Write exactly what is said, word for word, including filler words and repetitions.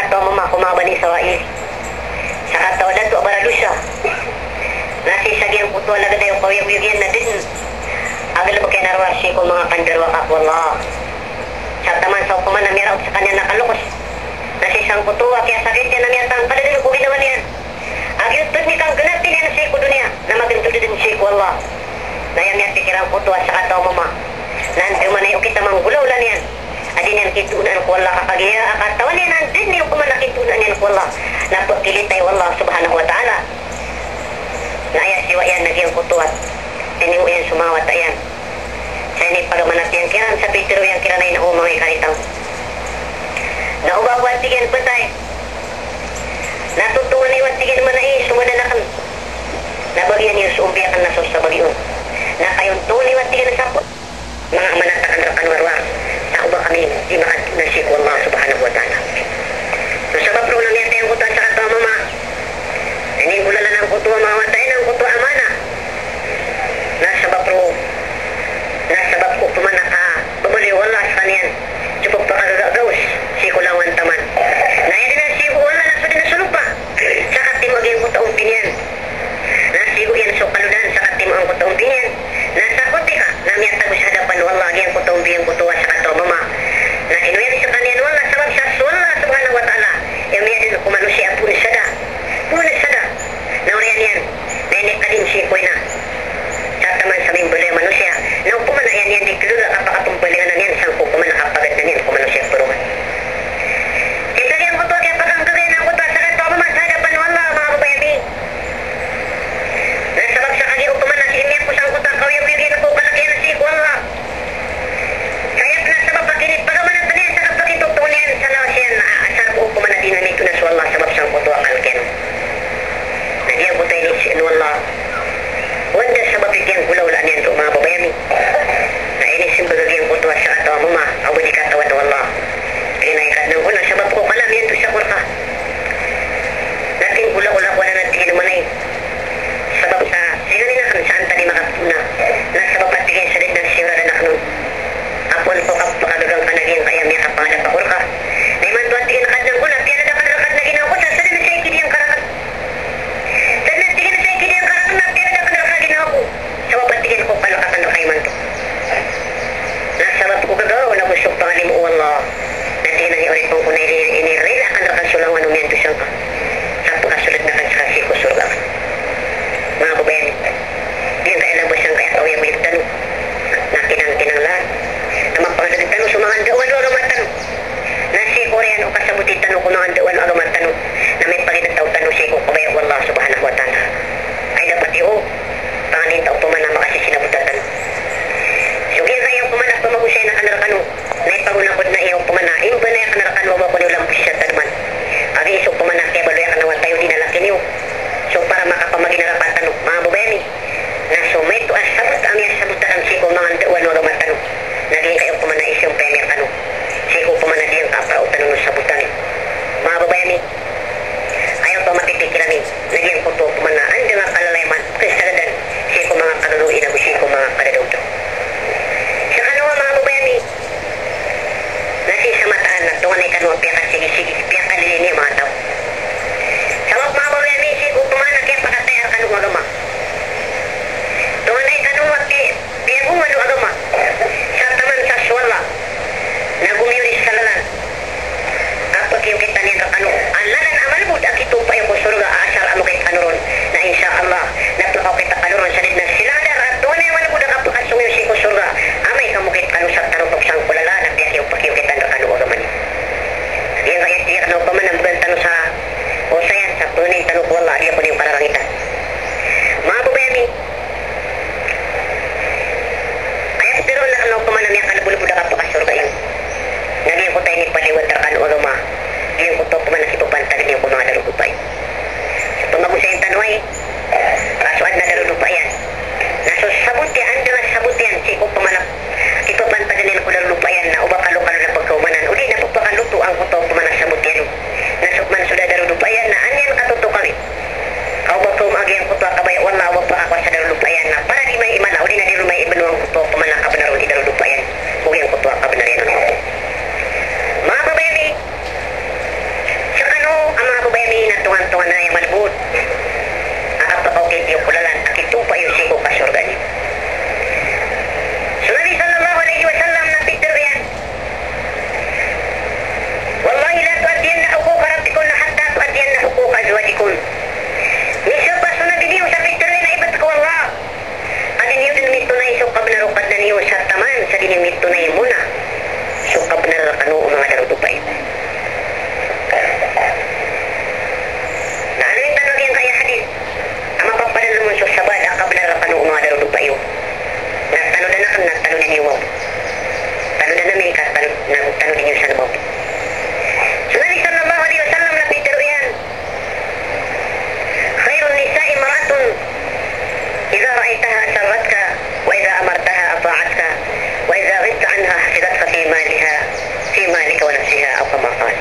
Taw a mama ko manga Bani Israil. Sakataw a dato a baradosa. Na sii sa giyangkoto a lagid a kaoyagoyag iyan na da dn a galbk iyan a rowar sii ko manga kandarowaka ko Allah. Sa taman sa opama na miyaraot skaniyan a kalokos. Na sii sangkoto a kiyasakit iyan na miyatangkd dn ko ginawa niyan. A giyoto dn i kanggnati niyan sii ko doniya, na magntod dn sii ko Allah. Na aya miyapikir angkoto a sakataw a mama na anda man i okit a manggolawla niyan a di niyan kitoonaan ko Allah, ka kagiya a katawan iyan a anda dn i opama na kitoonaan iyan ko Allah, na pkilitay o Allah subhanahu wa ta'ala. Na aya siyowa iyan na giyangkoto a tinimo iyan so manga wata iyan. Sa inipagamanat iyan kiran, sa pitharo iyan kiran a ina o manga ikarita ngka. Na o ba ako, a tig iyan, phatay, na totongan iyo, a tig iyan, mana i so badan akn. Na bagian iyo so ombi akn na so sabagi on. Na kayo tongan iyo, a tig iyan, a sapo. Manga amanat akn rkano a rowar, sa o ba kami di makatoon sii ko Allah subhanahu wa ta'ala. So sabap roo na miyatay angkoto a sakataw a mama. Inigolalan angkoto a manga wata iyan angkoto a amana. Na sabap roo, na sabap ko opama na kababaloy o Allah skaniyan so pphakagagagaos sii ko langowan taman. Na aya dn a sii ko Allah na so dn a so lopa sa katimo a giyangkoto a ombi niyan. Na sigo iyan so kalodan sa katimo angkoto a ombi niyan. Na sa kotika na miyatago sa hadapan o Allah giyangkoto a ombi angkoto a sakataw a mama. Na inoyag skaniyan o Allah, sabap sa so Allah subhanahu wa ta'ala, aya miyadn ko manosiya a poon sa da. Poon sa da. Na oriyan iyan na inikadin sii ko ina. Sa taman sa mimbaloy a manosiya na opama na aya niyan di kagaga a kapakapmbalingan iyan sangko opama na kapagadn iyan ko manosiya a paroman. Isa giyangkoto a kiyapakanggaga iyan angkoto a sakataw a mama sa hadapan o Allah, manga babay ami. Na sabap sa kagiya opama na sii miyako sangkoto a kaoyagoyag iyan ko kalk iyan sii ko Allah. Sa aya pn a sabap a kinipagamanat iyan sa kapakitotoon iyan sa lawas iyan na asar ko opama na di na mitoona so Allah sabap sangkoto a kalk iyan. Na giyangkoto a iniiza o Allah. O anda sabap i giyangkolawla niyan roo, manga babay ami. Na inismbag a giyangkoto a sakataw a mama a o ba di katawan o Allah. Tig iyan a, ay Kadnan ko, na sabap ko kala miyandosa ko rka. Na tig iyan, golaola ko anan, a tig iyan, oman i sabap sa singanin akn sa antaa i makaptoon. Na sabap, a tig iyan, sa da dn a siyoradan akn on a poon ko kapakagaga ngka na giyangkaya miyakapangadap ako rka. Na imanto, a tig iyan, a Kadnan ko, na piyalad akn rka dn a ginawa ko sa sadn a sii kidiyan ka rakn. Sadn, a tig iyan, a sii kidiyan ka rakn na piyalad akn rka a ginawa ko. Sabap, a tig iyan, ko kalk akn rka imanto. Na sabap ko gagaw na go so pangalimo o Allah. Na tig iyan a, aya oripn ko, na ini, inirila akn rka so langowan o miyandosa ngka sa pkasold akn sii ko sorga. Manga babay ami, giyangkaya labas angkaya kaoyagoyag tano na kinangkinanglan a mapangadn tano so manga ndao o agama tano. Na sii ko oriyan o kasaboti tano ko manga ndao o agama tano na mipagitataw tano sii ko kabaya o Allah subhanahu wa ta'ala. Ay dapat iyo panganin ta opama na makasisinabota tano. So giyangkaya opama na pamagosay akn rkano na ipagonakod na iyo opama na imbanay akn rkano a ba ko niyo lamposi sa tadman. Kagiya so opama na kiyabaloy akn a wata iyo di na laki niyo. So para makapamaginarapa tano, manga babay ami, na so maito a sabot a miyasabot akn sii ko manga ndao o agama tano na giyangkaya opama na isompa ami rkano sii ko opama na giyangkaya a parao tano o sabot ami. Manga babay ami, aya opama pipikir ami na giyangkoto opama na anda nga kalalayaman, kasagadan sii ko manga iyo mawri. Tanodan ami ka, tano-, na-, tanodan iyo san mawri. So Nabi sallallahu alaihi wasallam na pitharo iyan, "Khairun nisa'i imra'atun idha ra'aitaha sarratka, wa idha amartaha ata'atka, wa idha ghibta anha hafizatka fi maliha, fi malika wa nafsiha," aw kama qal.